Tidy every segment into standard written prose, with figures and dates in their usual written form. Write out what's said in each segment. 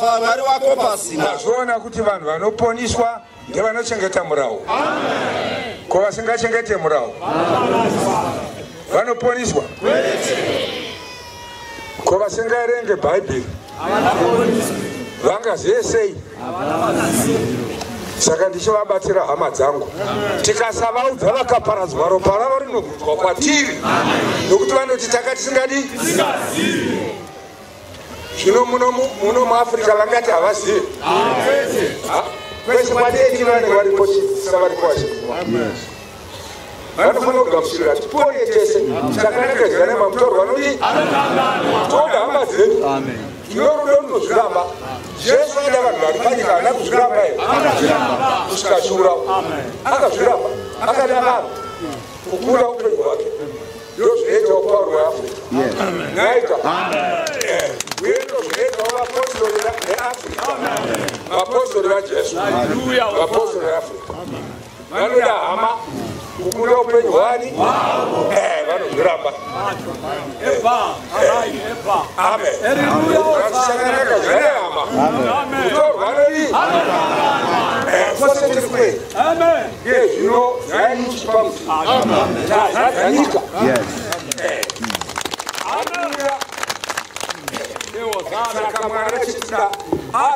Rafa Mwari wako pasina. Mazviona kuti vanhu vanoponiswa ndevanochengeta murau. Ko vasingachengete murau vanoponiswa? Ko vasingaerenge Bhaibheri vangazive sei? Saka ndichivabatsira hama dzangu, tikasavaudza vakaparadzwa, ropa ravo rinobvunzwa kwatiri, nokuti vanoti taka tisingadi. Zvino muno muAfrica vangati havazivi kwese kwadeeti vanenge varipo chidzidzisa varipo vachibva vanofanira kugamuchirira tipone tese. Chakanaka zvanema mutorwa anodii? Toda hama dzedu. Zvino rudo runozviramba. Jesu aida vanhu vari panyika, haana kuzviramba here kusvika achiurawa? Akazviramba, akada vanhu kukunda upenyu hwake. Ndo zvinoitawo Pauro weAfrica naita, uye ndo zvinoitawo vapostori veAfrica, vapostori vaJesu, vapostori veAfrica vanoda hama kukunda upenyu hwani. Vanozviramba. Amen. Chakanaka zvane hama, mutorwa anodii? Kwose tiri kwei iye zvino nhai muchipa muti tazadza nyika. Haleluya. Saka Mwari achitida,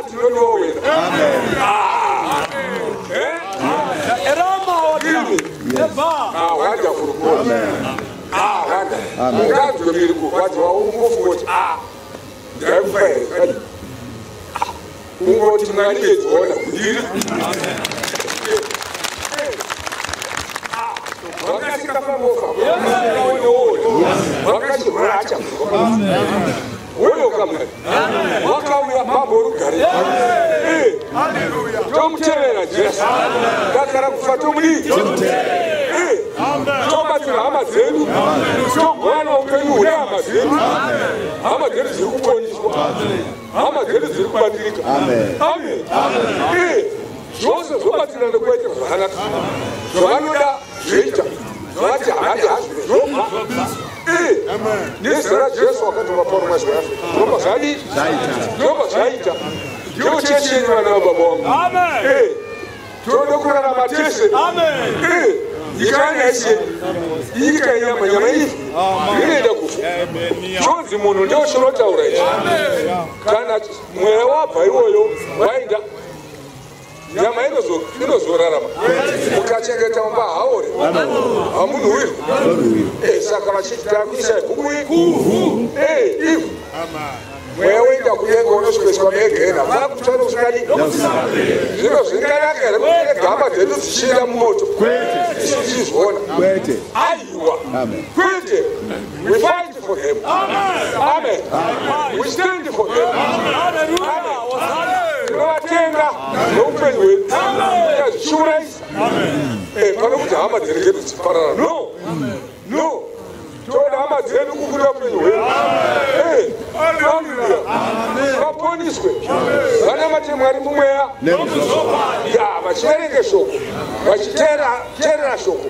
tinodiwa wena. Wonderful God. Wonder. Unganzwe miri kurwadziwa, ungofunga kuti ndaifa here kadi? Kungoti Mwari bedziona kudiri vakasikafamofa vakachiracha wonoka. Mwari wakauya, mambo werugare. Tomutevera Jesu, takara kufa tomudii? Tobatsira hama dzedu, togwana upenyu hune hama dzedu. Hama dzedu dziri kuponiswa, hama dzedu dziri kubatsirika. Amen. Zvose zvobatsirana kuvaitira zvakanaka. Zvavanoda zvoita, zvavati handi hazvo zvobva. Nezita raJesu wakatova Pauro mwazwi weAfrica, zvobva zvadii? Zvobva zvaita. Ndiyo chechi yenyu, vana vababa vangu. Tinoda kurarama tese. Nyika yanhaisi yedu, inyika yenyama. Nyama iyi inoenda kufu. Chonzi munhu ndio chinotaura ichi. Kana mweya wabva iwoyo waenda, nyama inozorarama. Mukachengeta mumba haori, hamunhuwirwi. Saka vachiti takuisa ivhu, ivhu, mweya woenda kudenga, unosvikoiswa megena vakutsva nokusingadi. Zvino zvinganaka here kuti gamba dzedu dzichienda mumoto isu tichizviona? Aiwa, kwete. We fight for them. Amen. We stand for them. Amen. Tinovatenga neupenyu hwedu, tazvichiuraisa pano kuti hama dzedu dziparara. No, no, toda hama dzedu kukunda upenyu hwedu. Haleluya. Vaponiswe, vanamate Mwari mumweya ya, vachiverenge shoko, vachiteerera shoko.